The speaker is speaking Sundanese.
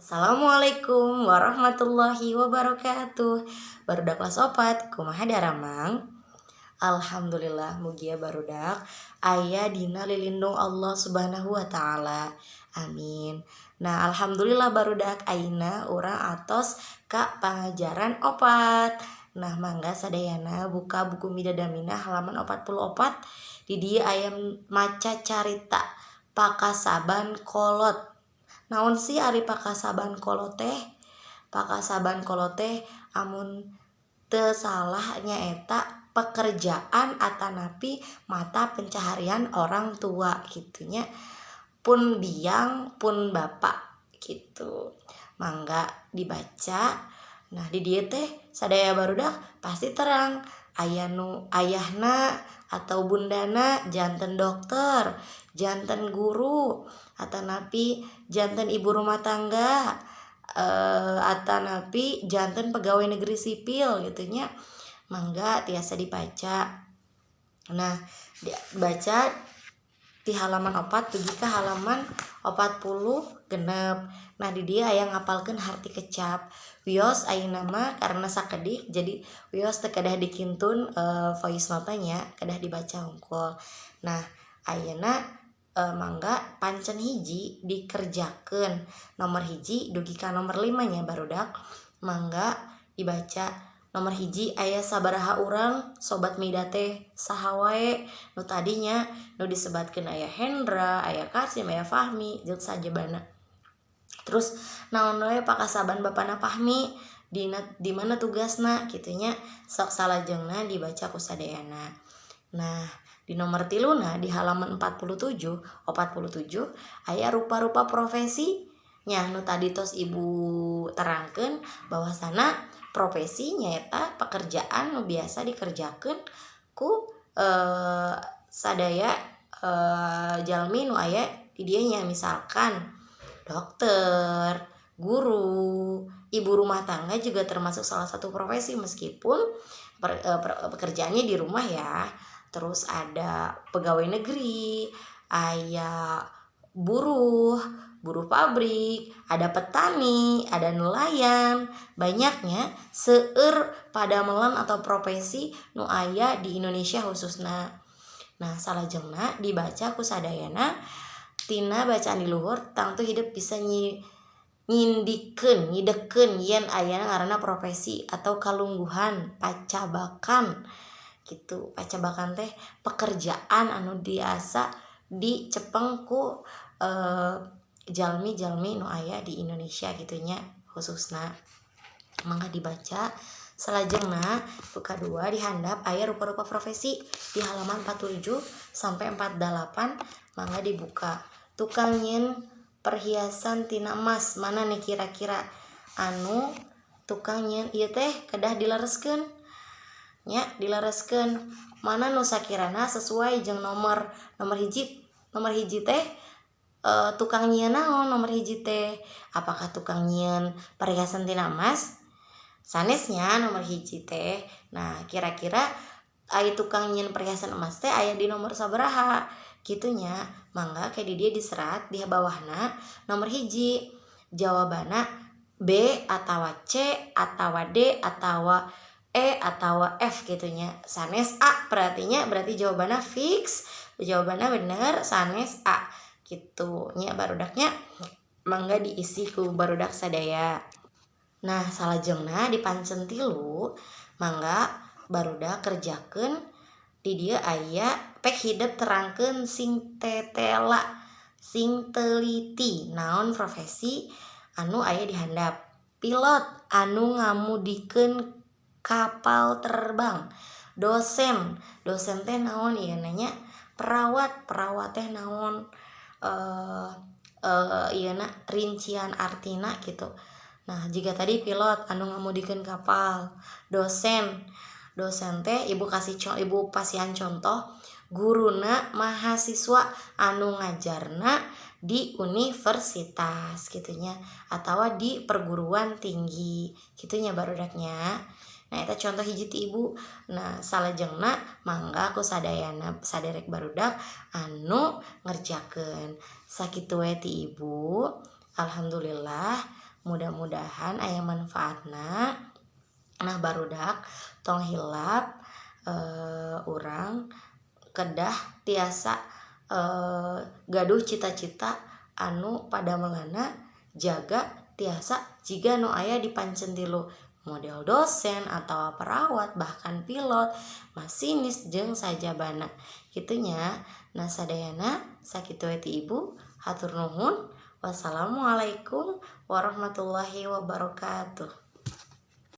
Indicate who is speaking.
Speaker 1: Assalamualaikum warahmatullahi wabarakatuh. Barudak kelas 4, kumaha daramang? Alhamdulillah, mugia barudak aya dina lilindung Allah Subhanahu wa Ta'ala. Amin. Nah, alhamdulillah barudak, ayeuna urang atos ka pangajaran 4. Nah, mangga sadayana buka buku Midadamina halaman 44. Di dieu aya maca carita Pakasaban Kolot. Naon sih ari pakasaban kolot teh? Pakasaban kolot teh amun teu salah nyaeta pekerjaan atanapi mata pencaharian orang tua gitu nya, pun biang pun bapak gitu. Mangga dibaca. Nah, di dieu teh sadaya barudak pasti terang aya nu ayahna atau bundana janten dokter, janten guru, atanapi janten ibu rumah tangga, atanapi janten pegawai negeri sipil gitu nya. Mangga tiasa dibaca. Nah, dibaca di halaman 4 dugi ka halaman 46. Nah, di dieu aya ngapalkeun harti kecap. Wios ayeuna mah karena sakedik, jadi wios teu kedah dikintun voice note nya, kedah dibaca hungkul. Nah, ayeuna mangga pancen hiji dikerjakeun nomor 1 dugi ka nomor 5 nya, barudak. Mangga dibaca. Nomor 1 aya sabaraha urang sobat Mida teh, saha wae nu tadinya nu disebatkeun? Aya Hendra, aya Kasim, aya Fahmi, jeung sajabana. Terus naon wae pakasaban bapana Fahmi, dina di mana tugasna kitu nya? Sok salajengna dibaca ku sadayana. Nah, di nomor 3na di halaman 47 47 aya rupa-rupa profesi nya, nu tadi tos Ibu terangkeun bahwasana profesi nyaeta pekerjaan nu biasa dikerjakeun ku sadaya jalmi nu aya di dieu nya, misalkan dokter, guru, ibu rumah tangga juga termasuk salah satu profesi meskipun pekerjaannya di rumah ya. Terus ada pegawai negeri, aya buruh, buruh pabrik, ada petani, ada nelayan, banyaknya seueur padamelan atau profesi nu aya di Indonesia khususna. Nah, salajengna dibaca ku sadayana. Tina bacaan di luhur tangtu hidep bisa nyindikeun, nyidekeun yen ayana ngaranna profesi atau kalungguhan pacabakan gitu. Pacabakan teh pekerjaan anu biasa dicepeng ku jalmi-jalmi nu aya di Indonesia gitu nya khususna. Mangga dibaca. Salajengna nu kadua, di handap aya rupa-rupa profesi di halaman 47 sampai 48. Mangga dibuka. Tukang nyieun perhiasan tina emas, mana nih kira-kira anu tukang nyieun ieu teh? Kedah dilereskeun nya, dilereskeun mana nu sakirana sesuai jeung nomor nomor 1. Nomor 1 teh tukang nyieun naon nomor 1 teh? Apakah tukang nyieun perhiasan tina emas? Sanesnya nomor 1 teh. Nah, kira-kira aya tukang nyieun perhiasan emas teh aya di nomor sabaraha kitu nya? Mangga kayak di dieu diserat di bawahna nomor 1, jawabanna B atau C atau D atau E atau F gitu nya. Sanes A berarti nya, berarti jawabannya fix, jawabannya bener sanes A gitu nya, barudaknya. Mangga diisi ku barudak sadaya. Nah, salajengna di pancen 3, mangga barudak kerjakeun. Di dieu aya pek hidep terangkeun sing tetela, sing teliti naon profesi anu aya di handap. Pilot, anu ngamudikeun kapal terbang. Dosen, dosen teh naon ieu nya? Perawat, perawat teh naon ieu na rincian artina gitu. Nah, jika tadi pilot anu ngamudikeun kapal, dosen, dosen teh ibu kasih, ibu pasihan contoh guruna mahasiswa anu ngajarna di universitas gitu nya atau di perguruan tinggi gitu nya, barudaknya. Nah, eta contoh 1 ti ibu. Nah, salajengna mangga ku sadayana, saderek barudak anu ngerjakeun. Sakitu we ti ibu. Alhamdulillah. Mudah-mudahan aya manfaatna. Nah, barudak, tong hilap urang kedah tiasa gaduh cita-cita anu padamelanna jaga tiasa jiga nu aya di pancen 3, model dosen atau perawat, bahkan pilot, masinis, jeung sajabana kitu nya. Nah, sadayana sakitu we ti ibu. Hatur nuhun. Wassalamualaikum warahmatullahi wabarakatuh.